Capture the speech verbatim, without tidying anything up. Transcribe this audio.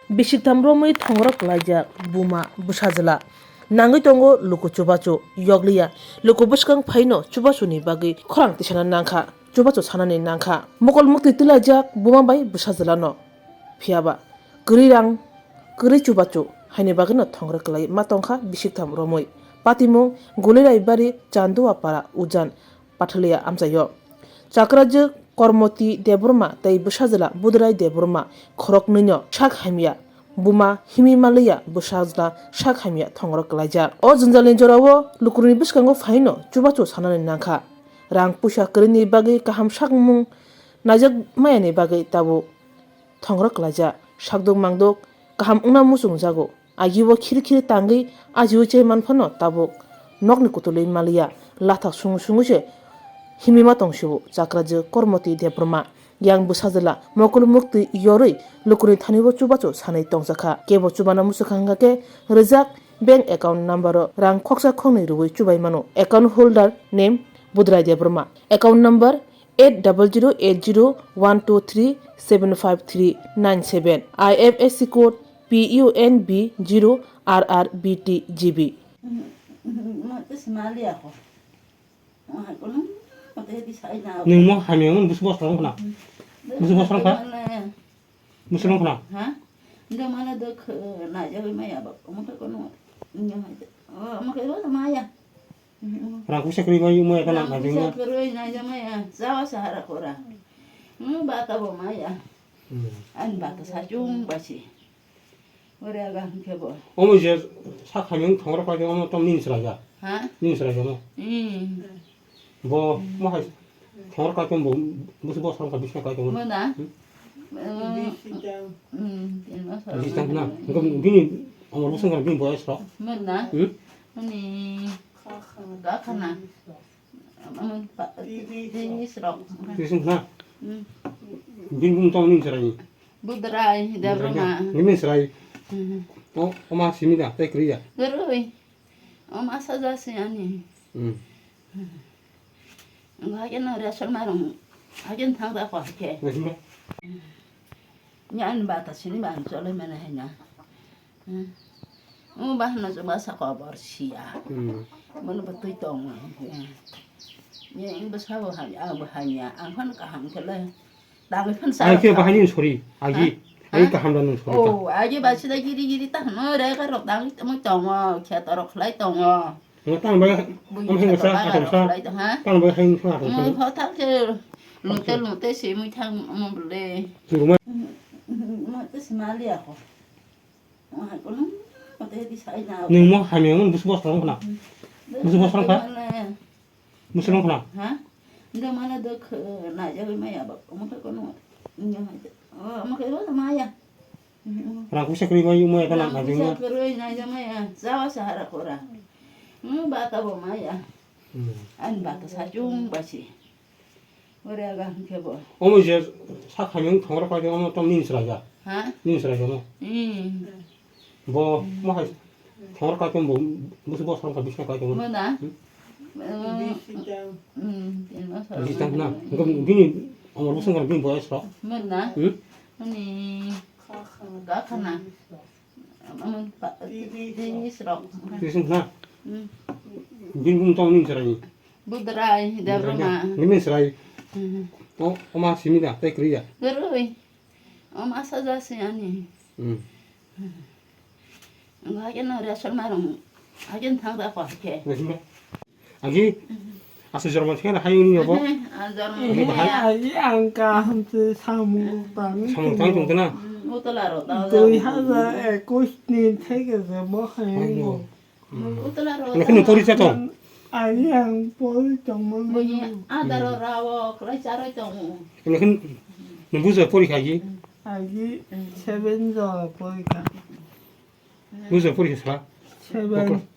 Bisiktham romwi thongrok klaijak buma bwsajwla. Nangwi tongo luku chubachu, yokliya. Luku bwskang phaino chubachuni bagwi khorang tisana nangkha, chubachu sanani nangkha. Mokol muktwi tilaijak buma bai bwsajwlano. Phiyaba kwrwi rang, kwrwi chubachu haini bagwino thongrok klai ma tongkha bisiktham romwi. Patimung Gulirai bari Chanduapara Ujan Pathalia amchaio. Chakrajwk Kormoti Debbarma tei bwsajwla Budrai Debbarma khoroknwino sak hamya buma himwi manliya bwsajwla sak hamya thongrok klaijak. O jwnjalni jorao lukurokni bwskango phaino chubachu sanani nangkha. Rang puisa kwrwini bagwi kaham sakmung naijak mayani bagwi tabuk thongrok klaijak. Sakduk mangduk kaham wngna muchungjago. Agio khir khir tangwi ajiui chai manphano tabuk nokni kutulwi maliya, lathak sungu sungu se himwi ma tong sio Chakrajwk Kormoti Debbarma. Yang bwsajwla mokol muktwi yorwi lukurokni thanibo chubachu sanwi tongjakha. Kebo chubana muchukha hwnkha khe rijak bank account number o rang khoksa khoknwi rwui chubai mano. Account holder name Budrai Debbarma. Account number eight double zero eight zero one two three seven five three nine seven, I F S C code P U N B zero R R B T G B. Nwng mo hamya wng busu bosra wng khna. Busu bosra wng kha. Musulman khna? Ha? Nde mana dok na jawi maya ba. Omo ke kono. Omo ke ba maya. Rang kusa kri mai mo ekana na jingna. Kusa kri na jawi maya. Jawa sahara kora. Mu bata bo maya. An bata sa chung basi. Ore aga hwnkhe bo. Omo je sak hamya wng thongrok pai omo tom nini sraiga. Ha? Nini sraiga mo. Hmm. Bo mo hai thongor kai tong bo busu bosong ka bisna kai tong. Mo na? Hmm? Eh, Bisi tang. Hmm, tin mas. Bisi tang na. Ngam bini amor busu ngam bini boyas ro. Mo na? Hmm? Ani. Kha kha. Ga khana. Amon pa. Tini. Tini srok. Tini srok na. Hmm. Bini bung tong ning serai. Budrai, Budrai Debbarma. Ni min serai. Hmm. O, oma simi da, tai kriya. Gerui. Oma saja si ani. Hmm. Ang hagen na ration marong. Hagen thang da ko hake. Ni simi da. Ni an ba ta sini ba an chole mene hai na. Hmm. Ang ba hano chuma sa ko bor sia. Hmm. Mun ba tui tong. Ni ang ba sa bo hai, ang ba hai ya. Ang kan kaham kele. Dagwi phan sa. Ai khe bahai ni sori, agi. Ha? Ai kaham da nung sori ta. Oh, agi ba sida giri giri ta hano re ka rok dagwi tamo tongo, khe to rok khlai tongo. Ngo tang ba, bui am heng khe to sa, ba atom rok sa. Khlai to, ha? Tang ba heng sa, atom sa. Mo pho thang khe, lungte lungte se mui thang mo bole. Suru ma. Mo te smalia ko. Mo ha ko nung, mo te di sai na. Nung mo hamya ngun bus bos rong khna. Bus bos rong kha. Musulman khna? Ha? Nda mana dok na jawi maya ba. Omo ke kono. Omo ke ba maya. Rang kusa kri mai mo ekana na jingna. Rang kusa kri na jawi maya. Jawa sahara kora. Mu bata bo maya. Hmm. An bata sa chung basi. Ore aga hwnkhe bo. Omo je sak hamya wng thongrok pai omo tom nini sraiga. Ha? Nini sraiga mo. Hmm. Bo mo hai thongor kai tong bo busu bosong ka bisna kai tong. Mo na? Hmm? Eh, Bisi tang. Hmm, tin mas. Bisi tang na. Engko bini amor busu ngam bini boyas ro. Mo na? Hmm? Ani. Kha kha. Ga khana. Amon pa. Tini. Tini srok. Bisi na. Hmm. Bini bung tong ning serai. Budrai, Debbarma. Nini serai. Hmm. O, oma simi da, tai kriya. Gerui. Om asa jasi ani. Hmm. Ang hagen na ration marong. Hagen thang da ko hake. Agi, asa jormo thena hai ni obo. Ah, jormo. Agi bahai. Agi ang kaham se samung tang. Samung tang tong tena. Hmm, utala ro ta. Dui hajar ekush ni theke je bo hai. Hai ni obo. Utala ro. Nokhin ni pori cha tong. Agi ang pori tong mo. Bui adaro rawo, khlai charoi tong. Nokhin ni bujo pori kha gi. Agi seven jo pori kha. Bujo pori kha sa. Seven.